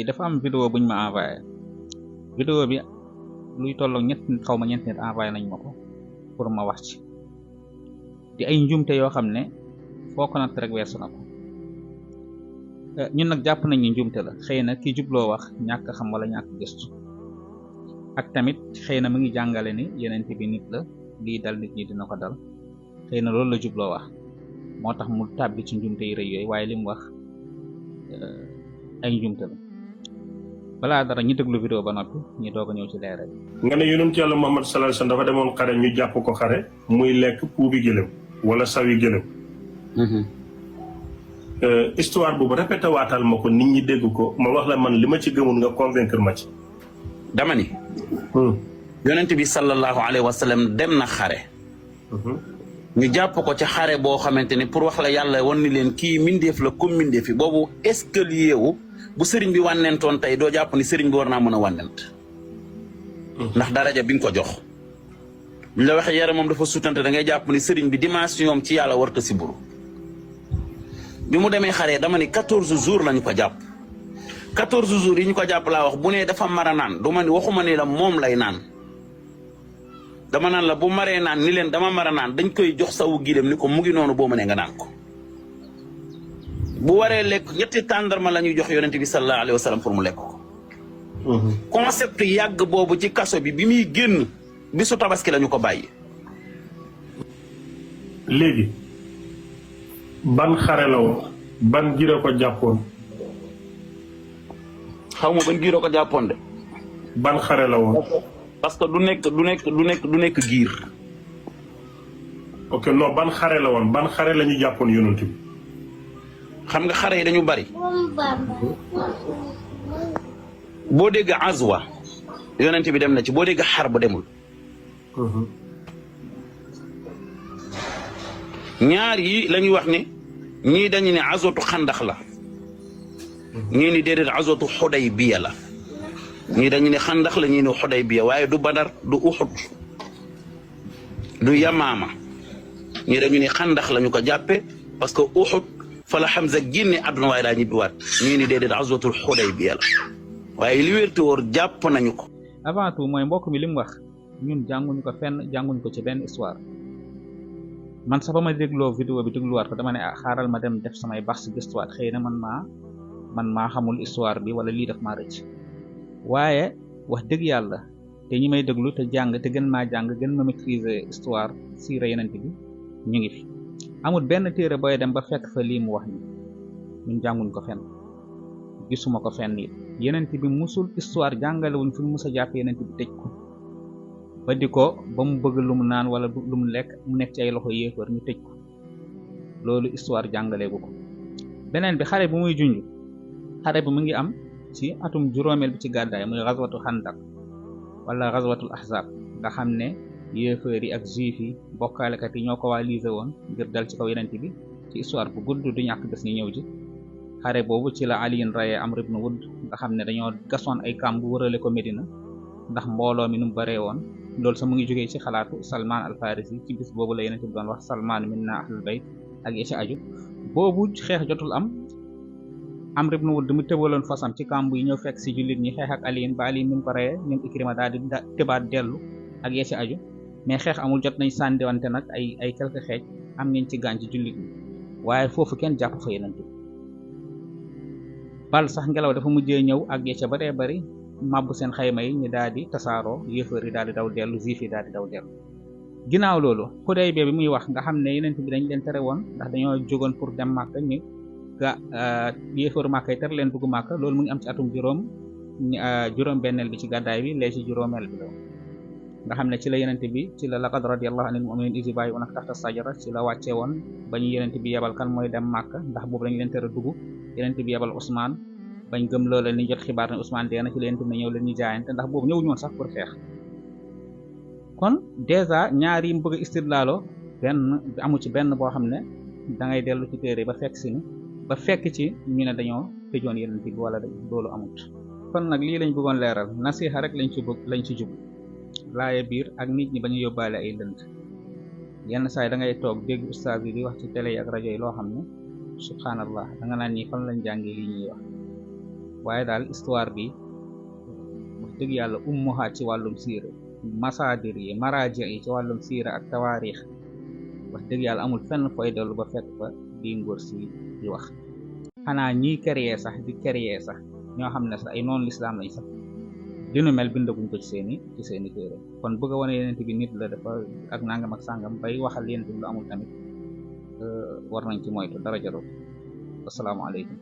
dafa am vidéo buñ ma envoyé vidéo bi luy tolloog ñett nit xaw ma ñeent nit envoyé nañ ma ko pour ma wax ci di ay njumte yoo xam ne foo ko natt rek weesu na ko ñun nag jàpp nañ ni njumte la xëy na ki jubloo wax ñàkk xam wala ñàkk gëstu ak tamit xëy na mu ngi jàngale ni yeneen bi nit la lii dal nit ñi dina ko dal xëy na loolu la jubloo wax moo tax mu tàbbi ci njumte yi rëy yooyu waaye li mu wax ay njumte la balaa dara ñu déglu vidéo ba noppi ñu doog a ñëw ci leeral. nga ne yonent yàlla Muhammad sallallahu alayhi wasallam dafa demoon xare ñu jàpp ko xare muy lekk puubi gëlëm wala sawi gëlëm. Histoire boobu répété waatal ma ko nit ñi dégg ko ma wax la man li ma ci gëmul nga convaincre ma ci. dama ni. yonent bi sallallahu alayhi wasallam dem na xare. ñu jàpp ko ci xare boo xamante ni pour wax la yàlla wan ni leen kii mindeef la comme mindeef yi boobu escalier wu bu sëriñ bi wànnentoon tey doo jàpp ni sëriñ bi war naa mën a wànnent ndax daraja bi nga ko jox ñu la waxee yaram moom dafa sutante da ngay jàpp ni sëriñ bi dimension ci yàlla warta si buru bi mu demee xare dama ni 14 jours lañu ko jàpp 14 jours yi ñu ko jàpp laa wax bu ne dafa mara naan du ma ni waxuma ni la moom lay naan dama naan la bu maree naan ni leen dama mara naan dañ koy jox sawu gileem ni ko mu ngi noonu boo mënee nga naan ko bu waree lekk ñetti tàndarma la ñuy jox yonent bi sallallahu alayhi wa sallam pour mu lekk ko. concept yàgg boobu ci kaso bi bi muy génn bisu tabaski la ñu ko bàyyi. léegi ban xare la woon ban giir ko jàppoon. xaw ma ban giir ko jàppoon de. ban xare la woon. parce que du nekk giir. ok non ban xare la woon ban xare la ñu jàppoon yonent bi. xam nga xare yi dañu bari. boo dégg azwa yonent bi dem na ci boo dégg xar ba demul. ñaar yi la ñuy wax ne ñii dañu ne azwatu xandax la. ñii ni déedéet azwatu xudaybiya la. ñii dañu ne xandax la ñii ne xudaybiya waaye du badar du uxud du yamaama ñii dañu ne xandax la ñu ko jàppe parce que uxud fa la Hamza génne àdduna waaye daa ñibbiwaat ñii ni déedéet azwatul xudaybiya la waaye li wérti woor jàpp nañu ko. avant tout mooy mbokk mi li mu wax ñun jànguñu ko fenn jànguñu ko ci benn histoire man sax ba ma dégloo vidéo bi dégluwaat ko dama ne xaaral ma dem def samay baax si gëstuwaat xëy na man maa xamul histoire bi wala lii def maa rëcc waaye wax dëgg yàlla te ñi may déglu te jàng te gën maa jàng gën ma maîtriser histoire siira yenent bi ñu ngi fi amul benn téere booy dem ba fekk fa lii mu wax ni ñun jànguñ ko fenn gisuma ko fenn it yenent bi musul histoire jàngalewuñ fu mu mus a jàpp yenent bi tëj ko ba di ko ba mu bëgg lu mu naan wala lu mu lekk mu nekk ci ay loxo yéefar ñu tëj ko loolu histoire jàngaleegu ko beneen bi xare bu muy junj xare bi mu ngi am ci atum juróomeel bi ci gàddaay muy xazwatu xandak wala xazwatul ahzab nga xam ne yéefar yi ak juif yi bokkaalekat yi ñoo coalisé woon ngir dal ci kaw yenent bi ci histoire bu gudd du ñàkk des ñu ñëw ji xare boobu ci la aliyin rayee Amr ibn Wudd nga xam ne dañoo gasoon ay kàmb wërale ko Medina ndax mbooloo mi nu mu baree woon loolu sax mu ngi jógee ci xalaatu Salman al Farisi ci bis boobu la yenent bi doon wax Salman minna ahlul bayt ak ya ci aju boobu xeex jotul am Amr ibn Wudd mu tëbaloon fasam ci kàmb yi ñëw fekk si jullit ñi xeex ak aliyin ba aliyin mi mu ko rayee ñoom Ikrima daal di tëbaat dellu ak ya ci aju mais xeex amul jot nañ sàndiwante nag ay quelques xeej am nañ ci gaañ ci jullit ñi waaye foofu kenn jàpp fa yenent bi bal sax ngelaw dafa mujjee ñëw ak ya ca baree bari màbbu seen xayma yi ñu daal di tasaaroo yéefar yi daal di daw dellu juif yi daal di daw dellu ginnaaw loolu Xudaybiya bi muy wax nga xam ne yenent bi dañ leen tere woon ndax dañoo jógoon pour dem Màkka ñu yéefaru Màkka yi tere leen dugg Màkka loolu mu ngi am ci atum juróom benneel bi ci gàddaay bi léegi ci juróomeel bi la nga xam ne ci la yenent bi ci la laqad radiyallahu anil mu'minin iz yubayyi'unaka tahta sajara ci la wàcce woon ba ñu yenent bi yebal kan mooy dem Màkka ndax boobu dañu leen tere dugg yenent bi yebal Ousmane bañ gëm loola ni jot xibaar ne Ousmane dee na ci la yenent bi ñëw leen ñu jaayante ndax boobu ñëwuñu woon sax pour xeex kon dèjà ñaar yi mu bëgg a istidlaalo benn amu ci benn boo xam ne da ngay dellu ci téere ba fekk si ni ba fekk ci ñu ne dañoo tëjoon yenent bi wala loolu amut kon nag lii lañ bëggoon leeral nasiha rek lañ ci jub laaye biir ak nit ñi bañu yóbbaale ay lënd yenn saa yi da ngay toog dégg ustaas yi di wax ci télé yi ak rajo yi loo xam ne subhanallah da nga naan ñi fan lañ jàngee lii ñuy wax waaye daal histoire bi wax dëgg yàlla ummuhaat ci wàllum siira masaadir yi maraaji yi ci wàllum siira ak tawaarix wax dëgg yàlla amul fenn fooy dellu ba fekk fa di Ngor Sy di wax xanaa ñiy créer sax ñoo xam ne sax ay noonu lislaam lañ sax dinu mel bindaguñ ko ci seeni téere kon bëgg a wane yenent bi nit la dafa ak nangam ak sàngam bay waxal yenent bi lu amul tamit war nañ ci moytu dara jarul asalaamaaleykum